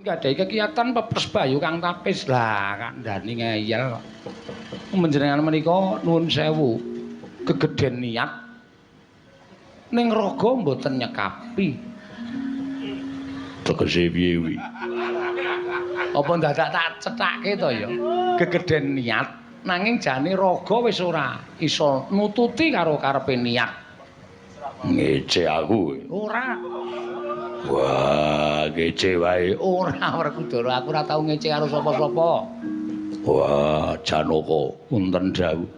Nggadahi kegiatan pepes bayu kang tapis. Lah kandhani ngeyel. Panjenengan menika nuwun sewu gegeden niat ning raga mboten nyekapi. Tegese piye kuwi? Apa dadak tak cethake to ya? Gegeden niat nanging jane raga wis ora iso nututi karo karepe niat. Ngece aku. Ora. Wah, ngece wae. Ora Werkudara, aku ora tau ngece karo sapa-sapa. Wah, Janaka, wonten dawuh.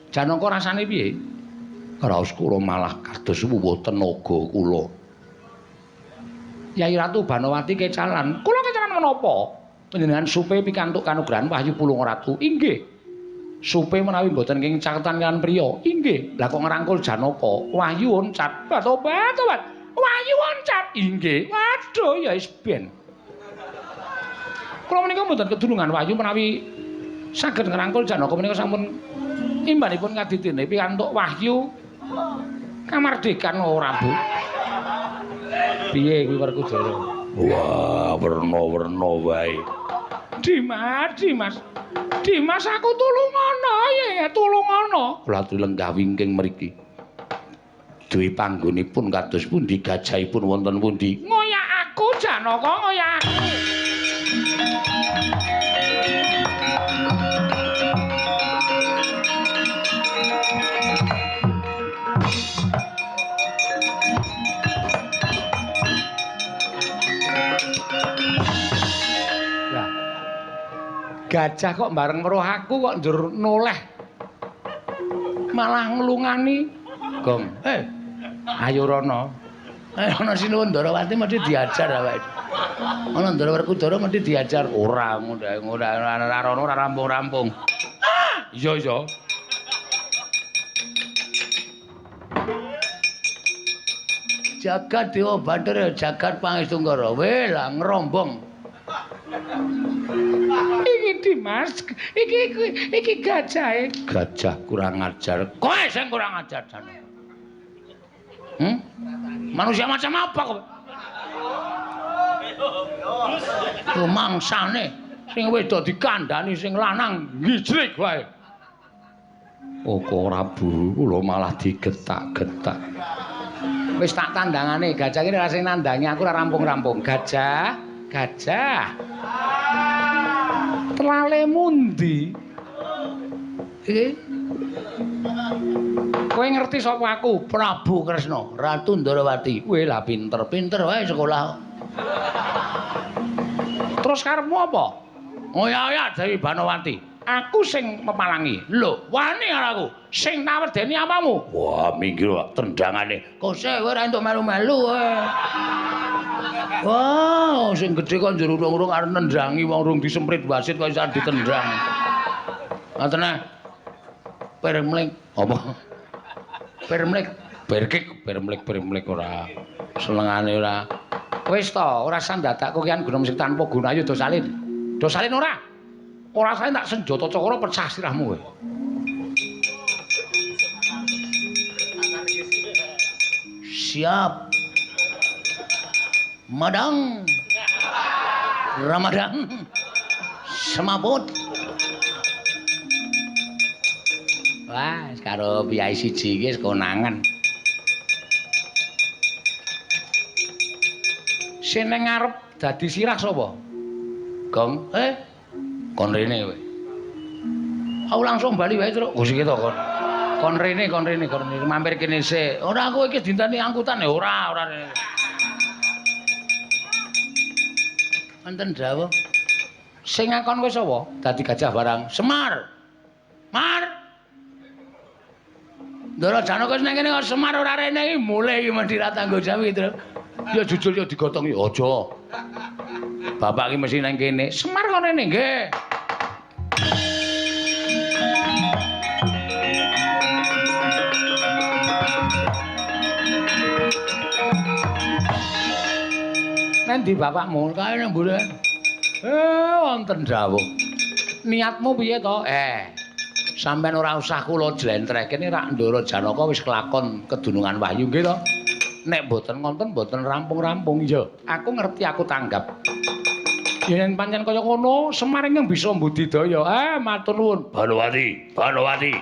Janaka rasane piye? Raos kula malah kados wuwuh tenaga kula. Yai Ratu Banowati kecalan. Kula kecalan menapa? Panjenengan supe pikantuk kanugrahan Wahyu Pulung Ratu. Inggih. Supe menawi mboten kenging caketan kaliyan priya. Inggih. Lah kok ngrangkul Janaka? Wahyu oncat. Tobat, tobat. Wahyu oncat. Inggih. Waduh, ya wis ben. Kula menika mboten kedulungan Wahyu menawi saged ngrangkul Janaka menika sampun imbanipun kaditine pikantuk wahyu kamardikan ora, Bu. Piye kuwi Werkudara? Wah, werna-werna wae. Dimas, Dimas. Dimas aku tulungono ya, tulungono. Kula lenggah wingking mriki. Duwe panggonipun kados pundi gajahipun wonten pundi? Ngoyak aku Janaka, ngoyak aku. Lah. Gajah kok bareng weruh aku kok njur noleh. Malah nglungani. Gong. Ayo rono. Ana Sinuwun Ndarawati mesti diajar awake. Ana Ndara Werkudara mesti diajar. Ora ora rono ora rampung-rampung. Iya iya. Jagat Dewa Bathara jagat Pangestu Nggara. Weh lah ngrombong. Iki Dimas, iki gajahe. Gajah kurang ajar. Kowe sing kurang ajar jane. Manusia macam apa kowe? Rumangsane sing wedok dikandani sing lanang ngijlik wae. Oko ora Bu, kula malah digetak-getak. Wis tak tandangane, gajah iki ora sing nandangi aku ora rampung-rampung. Gajah, gajah. Telale mundi? Iki kowe ngerti sapa aku? Prabu Kresna, Ratu Ndarawati. Weh lah pinter-pinter wae sekolah. Terus karepmu apa? Ngoyak-oyak Dewi Banowati. Aku sing mepalangi. Lho, wani karo aku. Sing tak wedeni apamu? Wah, minggir tendangane. Kose kowe ora entuk melu-melu kowe. Wah, sing gedhe kok njur urung-urung arep nendangi wong urung disemprit wasit kok iso ditendang. Ngoten ah. Permlek apa? Permlek, berkik, permlek, permlek ora. Senengane ora. Wis to, ora sandadak kokian gunung sing tanpa guna ayo do salin. Do salin ora? Ora salin tak senjata cakra pecah sirahmu kowe. Siap. Madang. Ramadhan. Semaput. Wah, karo piyai siji iki wis konangan. Sing nang ngarep dadi sirah sapa? Gong. Kon rene kowe. Aku langsung bali wae, Truk. Gus iki to kon. Kon rene, kon rene, kon rene mampir kene sik. Ora aku iki dinteni angkutan ya ora, ora rene. Wonten dawuh. Sing ngakon kowe sapa? Dadi gajah barang. Semar. Mar. Ndara Janaka wis nang kene kok Semar ora rene iki mulih iki mesti ra tanggung jawab iki, Truk. Ya jujur ya digotongi aja. Bapak iki mesti nang kene. Semar kok rene nggih. Nanti bapakmu kae nang mburi. Wonten dawuh. Niatmu piye to? Sampeyan ora usah kula jlentrehke rak Ndara Janaka wis kelakon kedunungan wahyu nggih to. Nek mboten ngonten mboten rampung-rampung ya. Aku ngerti aku tanggap. Yen pancen kaya ngono, Semar ingkang bisa mbudidaya. Ah, matur nuwun. Banowati, Banowati.